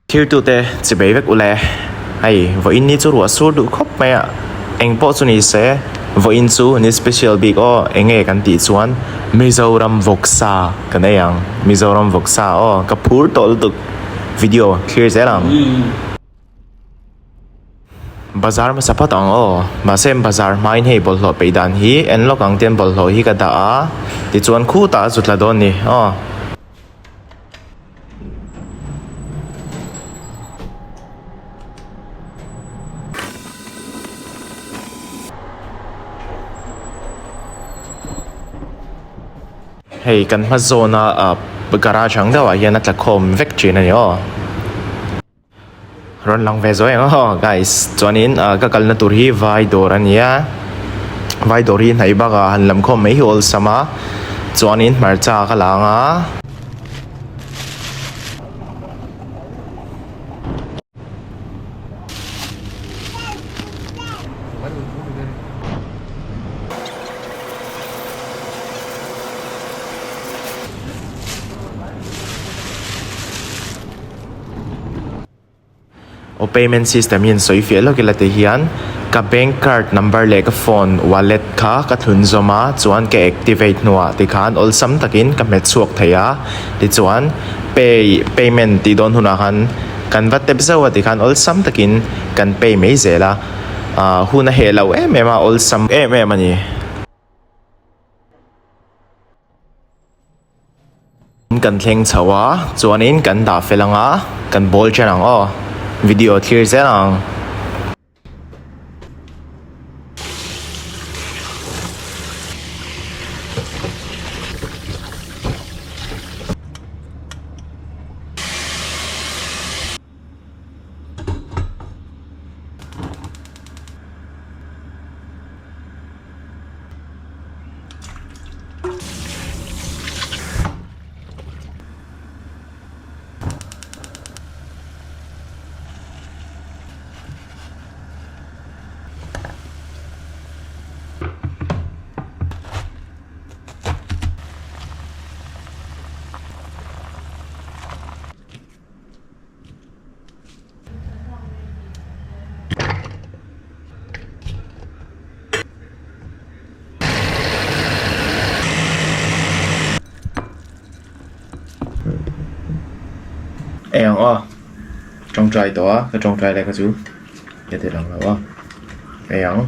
Thirtute chibei vek ule. Hei, vawiin ni chu ruah sur duh khawp mai a, eng pawh chu ni se, vawiin chu ni special bik aw, eng nge kan tih chuan Mizoram vawksa kan ei ang, Mizoram vawksa aw, ka phur tawh lutuk, video thlir zel ang. Bazar hmasa phawt ang aw, mahse bazar hmain hei bawlhhlawh peih dan hi en lawk ang tian bawlhhlawh hi ka dah a, tichuan khutah a zut la dawn ni aw. Hei kan hma zawna ah garage ang deuhah hian a tla khawm vek thin a ni aw. Rawn lang ve zuai ang aw guys chuanin ah ka kalna tur hi vai dawr a ni a vai dawr hi hnaih bakah han lam khawm mai hi awlsam a chuanin hmarcha ka la ang a. Aw payment system hi an sawi fiah lawk ila ti hian ka bank card number leh ka phone wallet kha ka thlun zawm a chuan ka activate hnuah tikhan awlsam takin ka hmet chhuak thei a tichuan pay payment tih dawn hunah khan kan va tep zauh a tikhan awlsam takin kan pay mai zel a ah hun a heh lo em em a awlsam em em a ni. Kan thleng chho a chuanin kan dah fel ang a kan bawl chen ang aw video thlir zel ang. Eng ang aw tawngtai tawh a ka tawngtai lai kha chu ka ti lang lo a eng ang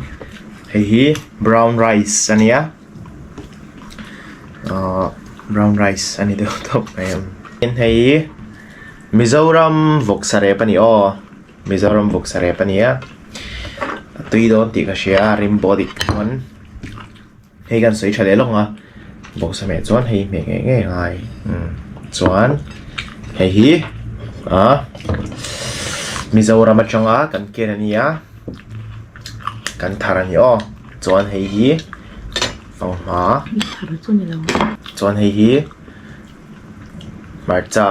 hei hi brown rice a nia ahh brown rice a ni deuh tawp mai ang hei hi Mizoram vawksa rep a ni aw Mizoram vawksa rep a ni a a tui dawn tih ka hria a rim pawh a dik chuan hei kan sawi tha leh lawk ang a vawksa hmeh chuan hei hmeh ngei ngei a ngai umm chuan hei hi ah Mizoram atanga kan ken a ni a kan thar a ni aw chuan hei hi fanghma chuan hei hi. Hmarcha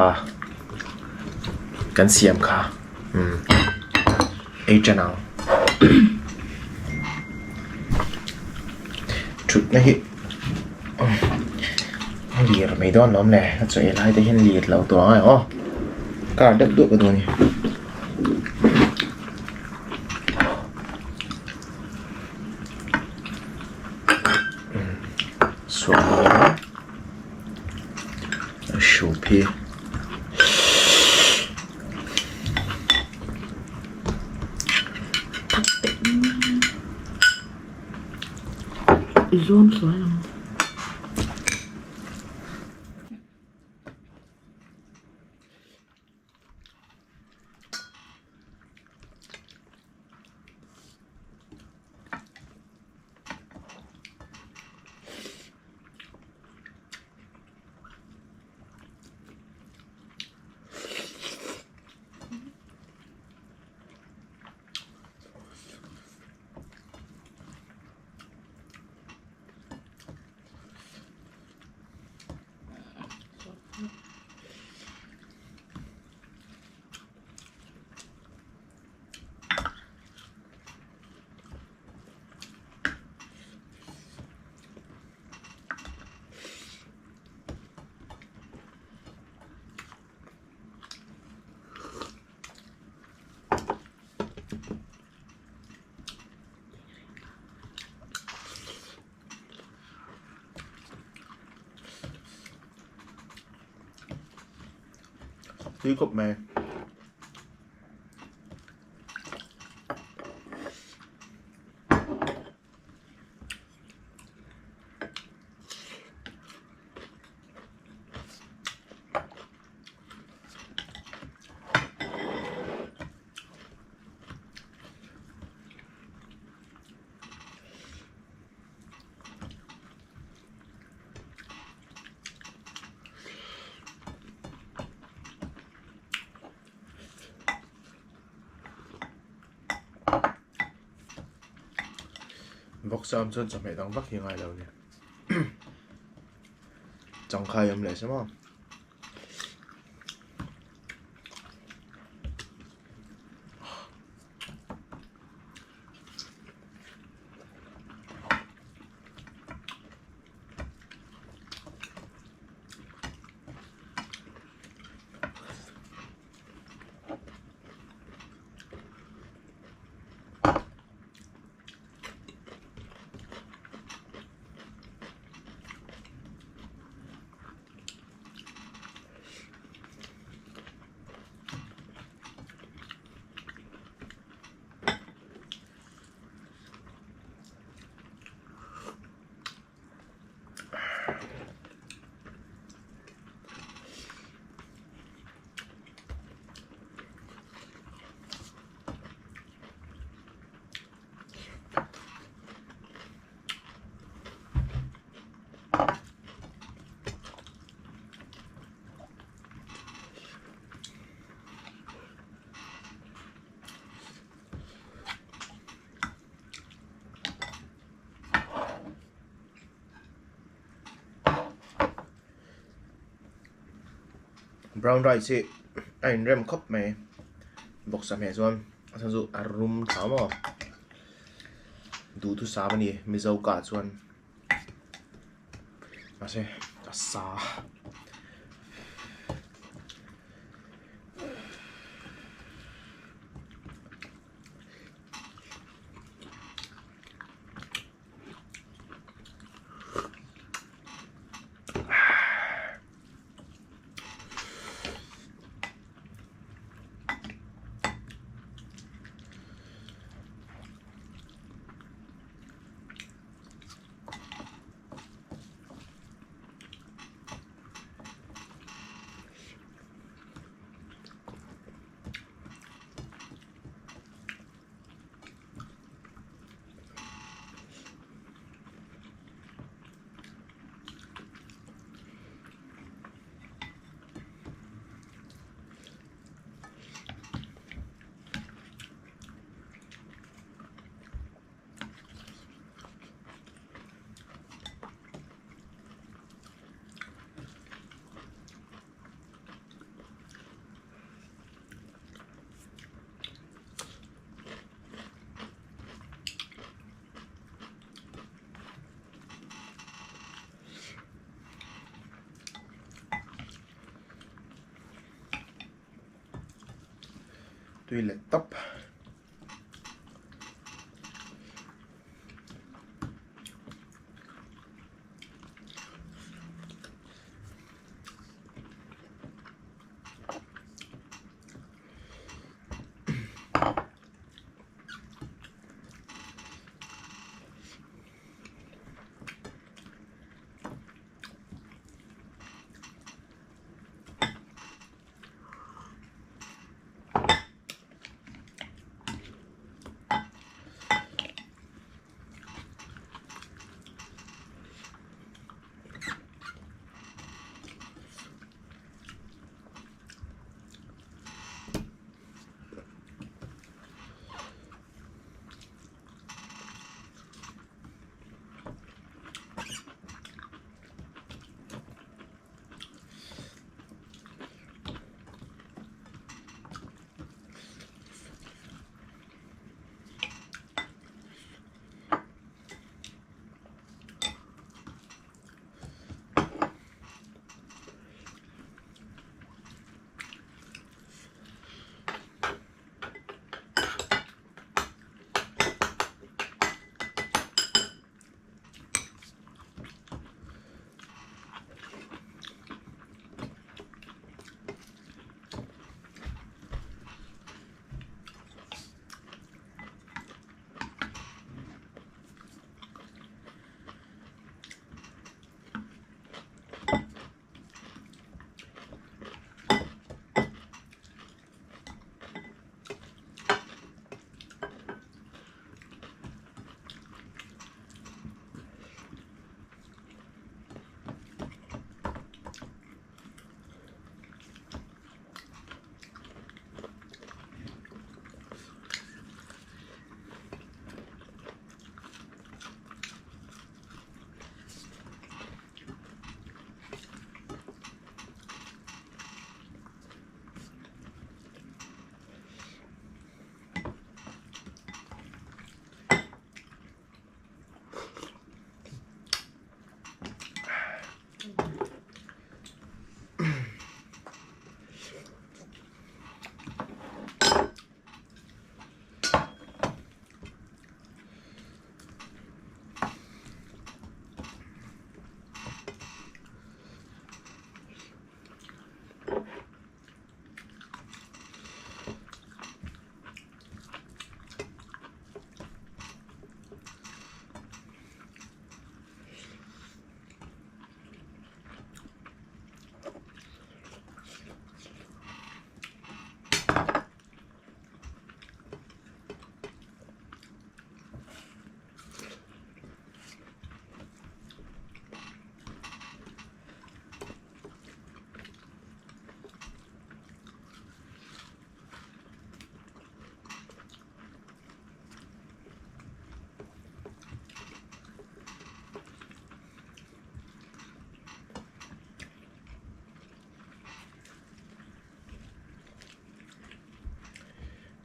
kan siam kha umm ei tan ang thutna hi a lir mai dawn lawm le a chaw ei lai te hian lir lo tur ang e aw kar deuh deuh ka duh a ni. Soup hi Zawm sual ang. Tui khawp mai. Vawksa awm chuan chawhmeh dang vak hi a ngai lo a ni changkhai awm leh se maw. Brown rice hi a inrem khawp mai vawksa hmeh chuan a chhan chu a rum tha maw duhthusam a ni mizo kah chuan mahse a sa. Tui leh tawp.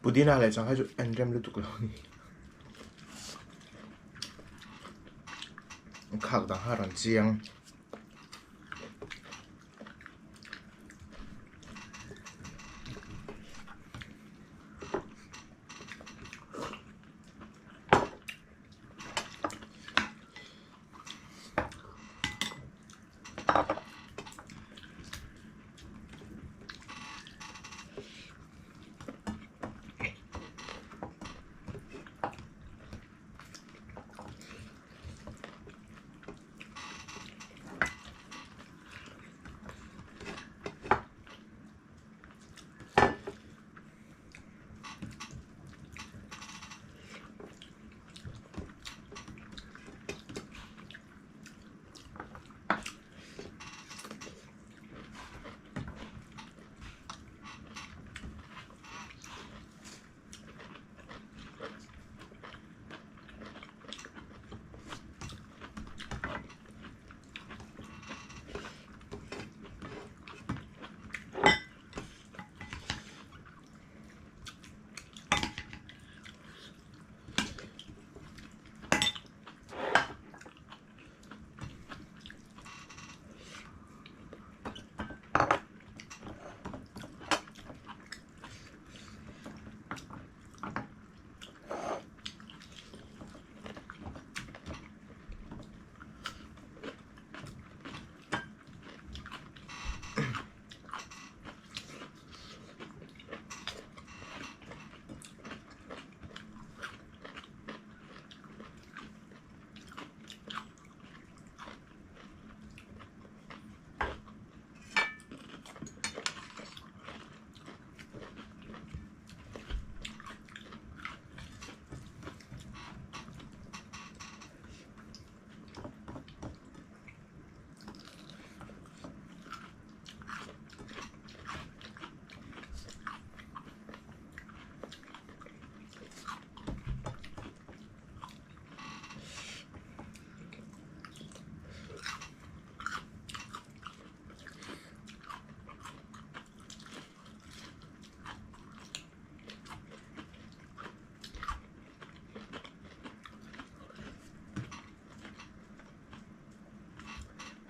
Pudina leh chang kha chu en rem lutuk lo a ni. Khak dang kha a rawn chiang.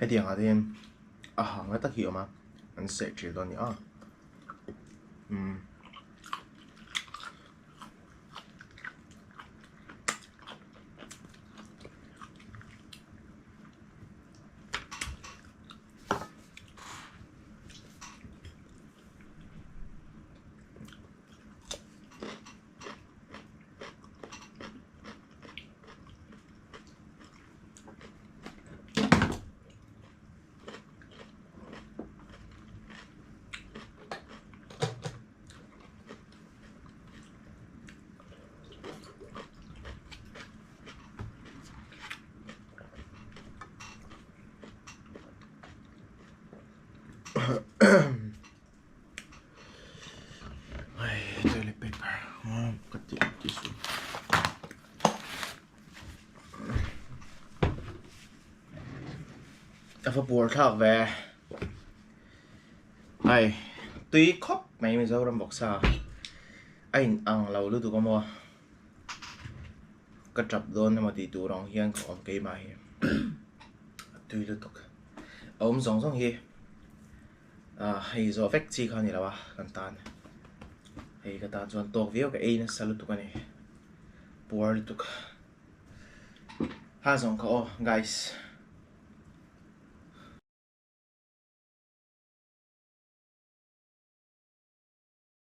Hetiang ah te hian a hang na tak hi a awm a an seh ṭil dawn a ni a umm. Toilet paper ka tih tih suh. A va buar thlak ve. Hei tui khawp mai Mizoram vawksa a in ang lo lutuk a maw ka tap dawn emaw tih tur ang hian ka awm keimah hi a tui lutuk a awm zawng zawng hi ah hei zawh vek chi kha a ni lo a kan tan hei ka tan chuan tawk viau ka ei nasa lutuk a ni puar lutuk. Ha zawng kha aw guys.